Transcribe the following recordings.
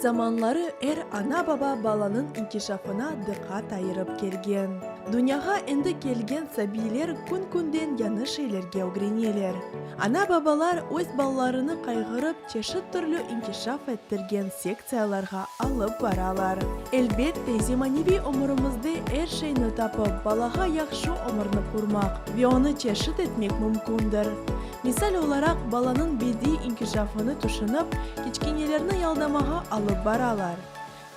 zamanları er ana-baba balanıñ inkişafına diqqat ayırıp kelgen. Dünyağa endi kelgen sabiyler kün-künden yañı şeylerge ögreneler. Ana-babalar öz balalarını qayğırıp çeşit türlü inkişaf ettirgen sektsiyalarğa alıp baralar. Elbette, zemaneviy ömürimizde er şeyni tapıp, balağa yahşı ömürni qurmaq ve onı çeşit etmek mümkündir. Misal olaraq, balanıñ bediiy inkişafını tüşünip, kiçkenelerni yaldamağa alıp baralar.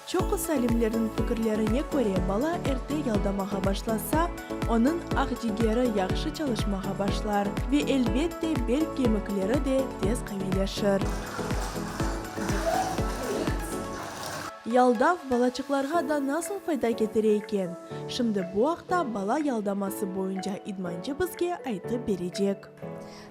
Çoqusı alimlerniñ fikirlerine köre, bala erte yaldamağa başlasa, onıñ aqcigeri yahşı çalışmağa başlar ve, elbette, bel kemikleri de tez qaviyleşir. Yaldav balaçıqlarğa da nasıl fayda ketire eken? Şimdi bu aqta bala yaldaması boyunca idmancı bizge aytıp berecek.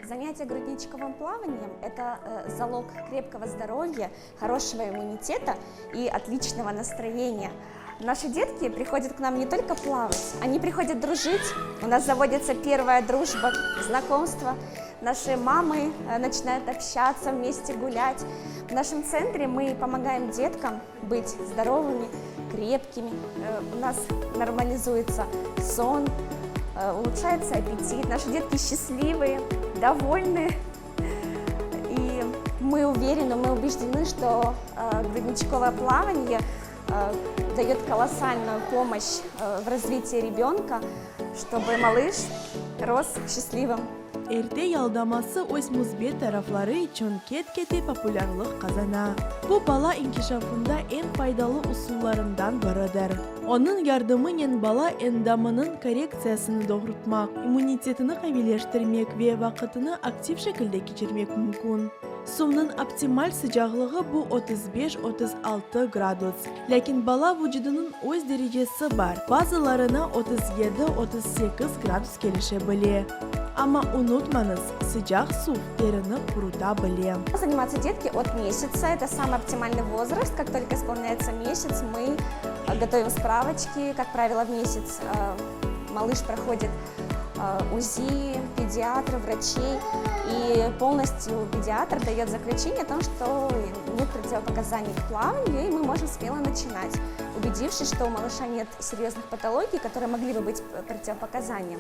Занятия грудничковым плаванием – это залог крепкого здоровья, хорошего иммунитета и отличного настроения. Наши детки приходят к нам не только плавать, они приходят дружить. У нас заводится первая дружба, знакомство. Наши мамы э, начинают общаться, вместе гулять. В нашем центре мы помогаем деткам быть здоровыми, крепкими. Э, у нас нормализуется сон, э, улучшается аппетит. Наши детки счастливые, довольны. И мы уверены, мы убеждены, что грудничковое плавание дает колоссальную помощь в развитии ребенка, чтобы малыш рос счастливым. Erte yaldaması öz müsbet tarafları içün ket-kete populârlıq qazana. Bu bala inkişafında eñ faydalı usullarından biridir. Onıñ yardımınen bala endamınıñ korrektsiyasını doğrultmaq, immunitetini qaviyleştirmek ve vaqıtını aktiv şekilde keçirmek mümkün. Suvnıñ optimal sıcaqlığı bu 35, 36 gradus. Lâkin bala vucudınıñ öz derecesi bar, bazılarına 37, 38 gradus kelişe bile. Amma unutmañız, sıcaq suv terini quruta bile. Заниматься детки от месяца, это самый оптимальный возраст. Как только исполняется месяц, мы готовим справочки. Как правило, в месяц малыш проходит УЗИ, педиатра, врачей, и полностью педиатр дает заключение о том, что нет противопоказаний к плаванию, и мы можем смело начинать, убедившись, что у малыша нет серьезных патологий, которые могли бы быть противопоказанием.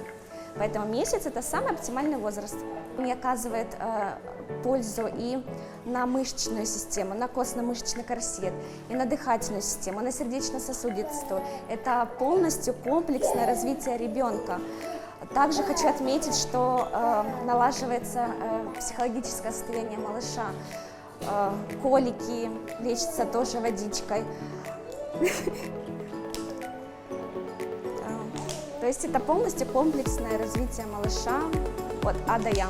Поэтому месяц – это самый оптимальный возраст. Он оказывает э, пользу и на мышечную систему, на костно-мышечный корсет, и на дыхательную систему, на сердечно-сосудистую. Это полностью комплексное развитие ребенка. Также хочу отметить, что э, налаживается э, психологическое состояние малыша. Э, колики лечатся тоже водичкой. То есть это полностью комплексное развитие малыша от А до Я.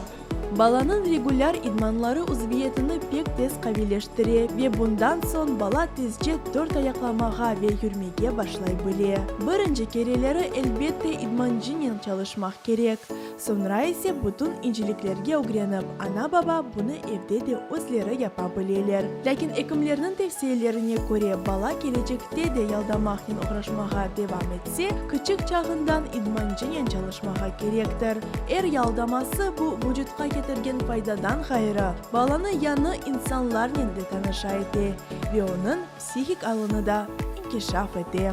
Balanıñ regulâr idmanları uzviyetini pek tez qaviyleştire ve bundan soñ bala tezce dört ayaqlamağa ve yürmege başlay bile. Birinci kereleri, elbette, idmancınen çalışmaq kerek, soñra ise bütün inceliklerge ögrenip, ana-baba bunı evde de özleri yapa bileler. Lâkin ekimlerniñ tevsiyelerine köre, bala kelecekte de yaldamaqnen oğraşmağa devam etse, kiçik çağından idmancınen çalışmağa kerektir. Er yaldaması bu vucutqa ketirgen faydadan ğayrı, balanı yañı insanlarnen de tanışa ete ve onıñ psihik alını da inkişaf ete.